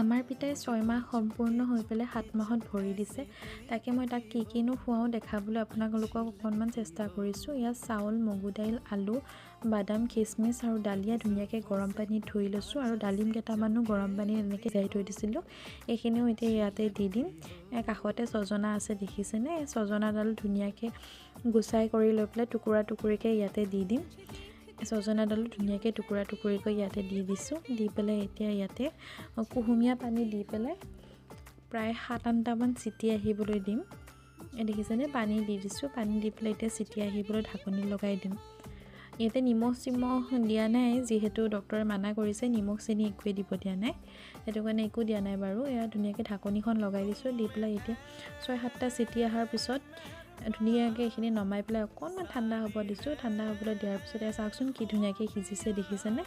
আমাৰ পিতাই 6 মাহ সম্পূৰ্ণ হৈ পেলাই 7 মাহত ভৰি দিছে। তাকে মই তাক কি কিনো খুৱাওঁ দেখাবলৈ আপোনালোকক অকণমান চেষ্টা কৰিছোঁ। ইয়াত চাউল, মগু দাইল, আলু, বাদাম, খিচমিচ আৰু ডালিয়া ধুনীয়াকৈ গৰম পানীত ধুই লৈছোঁ আৰু ডালিম কেইটামানো গৰম পানীত এনেকৈ ভিজাই থৈ দিছিলোঁ। এইখিনিও এতিয়া ইয়াতে দি দিম। কাষতে ছজনা আছে, দেখিছেনে? এই ছজনাডাল ধুনীয়াকৈ গুচাই কৰি লৈ পেলাই টুকুৰা টুকুৰিকৈ ইয়াতে দি দিম। ছজনাডালো ধুনীয়াকৈ টুকুৰা টুকুৰিকৈ ইয়াতে দি দিছোঁ। দি পেলাই এতিয়া ইয়াতে কুহুমীয়া পানী দি পেলাই প্ৰায় 7-8টামান চিটি আহিবলৈ দিম। দেখিছেনে? পানী দি দিছোঁ। পানী দি পেলাই এতিয়া চিটি আহিবলৈ ঢাকনি লগাই দিম। ইয়াতে নিমখ চিমখ দিয়া নাই, যিহেতু ডক্টৰে মানা কৰিছে, নিমখ চেনি একোৱেই দিব দিয়া নাই। সেইটো কাৰণে একো দিয়া নাই বাৰু। এয়া ধুনীয়াকৈ ঢাকনিখন লগাই দিছোঁ। দি পেলাই এতিয়া 6-7টা চিটি অহাৰ পিছত ধুনীয়াকৈ এইখিনি নমাই পেলাই অকণমান ঠাণ্ডা হ'ব দিছোঁ। ঠাণ্ডা হ'বলৈ দিয়াৰ পিছত এয়া চাওকচোন, কি ধুনীয়াকৈ সিজিছে, দেখিছেনে?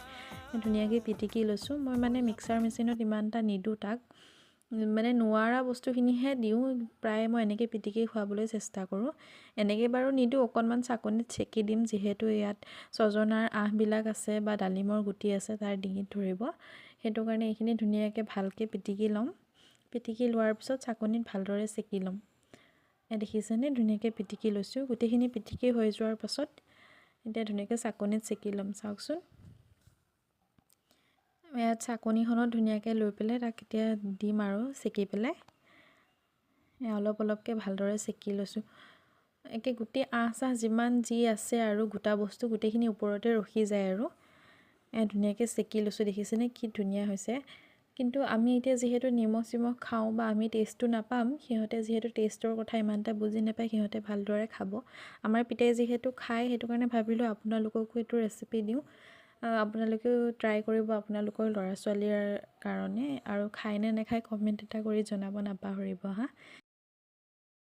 ধুনীয়াকৈ পিটিকি লৈছোঁ। মই মানে মিক্সাৰ মেচিনত ইমান এটা নিদিওঁ তাক, মানে নোৱাৰা বস্তুখিনিহে দিওঁ। প্ৰায় মই এনেকৈ পিটিকি খুৱাবলৈ চেষ্টা কৰোঁ। এনেকৈ বাৰু নিদিওঁ, অকণমান চাকনিত চেকি দিম, যিহেতু ইয়াত ছজনাৰ আঁহবিলাক আছে বা ডালিমৰ গুটি আছে, তাৰ ডিঙিত ধৰিব। সেইটো কাৰণে এইখিনি ধুনীয়াকৈ ভালকৈ পিটিকি ল'ম। পিটিকি লোৱাৰ পিছত চাকনিত ভালদৰে চেকি ল'ম। দেখিছেনে? ধুনীয়াকৈ পিটিকি লৈছোঁ। গোটেইখিনি পিটিকি হৈ যোৱাৰ পাছত এতিয়া ধুনীয়াকৈ চাকনিত চেকি ল'ম। চাওকচোন, ইয়াত চাকনিখনত ধুনীয়াকৈ লৈ পেলাই তাক এতিয়া দিম আৰু চেকি পেলাই অলপ অলপকৈ ভালদৰে চেকি লৈছোঁ। একে গোটেই আঁহ চাহ যিমান যি আছে আৰু গোটা বস্তু গোটেইখিনি ওপৰতে ৰখি যায়। আৰু ধুনীয়াকৈ চেকি লৈছোঁ, দেখিছেনে কি ধুনীয়া হৈছে? কিন্তু আমি এতিয়া যিহেতু নিমখ চিমখ খাওঁ বা আমি টেষ্টটো নাপাম, সিহঁতে যিহেতু টেষ্টৰ কথা ইমান এটা বুজি নাপায়, সিহঁতে ভালদৰে খাব। আমাৰ পিতাই যিহেতু খায়, সেইটো কাৰণে ভাবিলোঁ আপোনালোককো এইটো ৰেচিপি দিওঁ। আপোনালোকেও ট্ৰাই কৰিব আপোনালোকৰ ল'ৰা ছোৱালীৰ কাৰণে আৰু খায় নে নাখায় কমেণ্ট এটা কৰি জনাব নাপাহৰিব হা।